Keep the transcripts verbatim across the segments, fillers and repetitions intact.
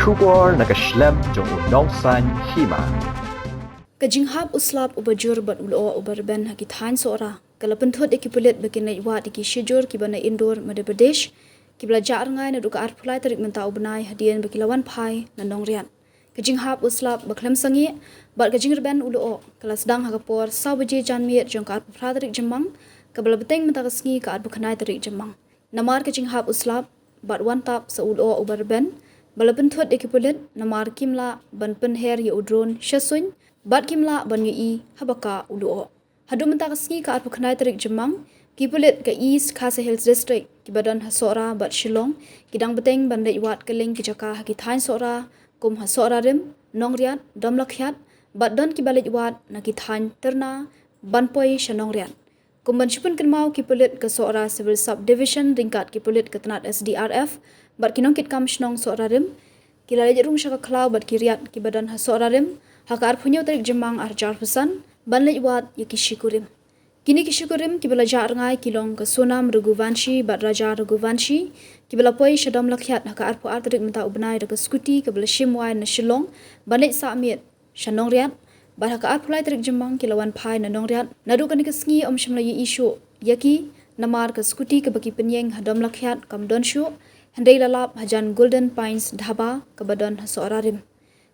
Khubor na ka shlem jong u Nongsaiñ Hima. Ka jinghap u slap uba jur bad u lyoh uba rben ha ki thaiñ Sohra ka la pynthut ïa ki pulit ba kin leit wad ïa ki shijur kiba na Indore, Madhya Pradesh, kiba la jah rngai naduh ka arphew lai tarik mynta u bnai hadien ba ki la wan phai na Nongriat. Ka jinghap u slap ba khlem sangeh bad ka jingrben u lyoh ka la sdang ha ka por saw baje janmiet jong ka arphew phra tarik Jymmang, kaba la bteng mynta ka sngi ka arphew khyndai tarik Jymmang. Namar ka jinghap u slap bad wan tap sa u lyoh uba rben, ba la pynthut ïa ki pulit namar kim lah ban pynher ïa u drone sha suiñ bad kim lah ban ïohi haba kah u lyoh. Haduh mynta ka sngi ka arphew khyndai tarik Jymmang, ki pulit ka East Khasi Hills District kiba don ha Sohra bad Shillong ki dang bteng ban leit wad kylleng ki jaka ha ki thaiñ Sohra, kum ha Sohra Rim, Nongriat, Domlakhiat, bad don kiba leit wad na ki thaiñ Tyrna ban poi sha Nongriat. Kum ban shu pynkynmaw, ki pulit ka Sohra Civil Sub Division ryngkat ki pulit ka tnat S D R F bad ki nongkitkam shnong Sohra Rim ki la leit rung sha ka khlaw bad ki riat kiba don ha Sohra Rim ha ka arphew hynñiew tarik Jymmang ar hajar arphew san ban leit wad ïa ki shikurim. Kine ki shikurim kiba la jah rngai ki long ka Sonam Raghuvanshi bad Raja Raghuvanshi, kiba la poi sha Domlakhiat ha ka arphew ar tarik mynta u bnai da ka skuti kaba la shim wai na Shillong ban leit sah miet sha Nongriat, bad ha ka arphew lai tarik Jymmang ki la wan phai na Nongriat. Naduh kane ka sngi ym shym la ïohi shuh ïa ki namar ka skuti kaba ki pynïeng ha Domlakhiat kam don shuh, hynrei la lap hajan Golden Pines Dhaba kaba don ha Sohra Rim.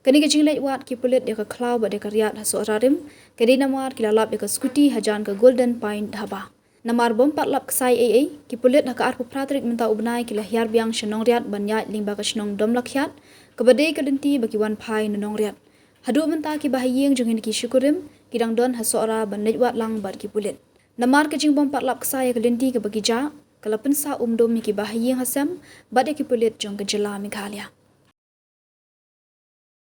Kane ka jingleit wad ki pulit ïa ka khlaw bad ïa ka riat ha Sohra Rim ka dei namar ki la lap ïa ka skuti hajan ka Golden Pine Dhaba. Namar bym pat lap ksai ei ei, ki pulit ha ka arphew phra tarik mynta u bnai ki la hiar biang sha Nongriat ban ïaid lyngba ka shnong Domlakhiat, kaba dei ka lynti ba ki wan phai na Nongriat. Haduh mynta kiba ha ïing jong kine ki shikurim ki dang don ha Sohra ban leit wad lang bad ki pulit. Namar ka jingbym pat lap ksai ïa ka lynti kaba ki jah, ka la pynsah umdum ïa kiba ha ïing ha sem bad ïa ki pulit jong ka jylla Meghalaya.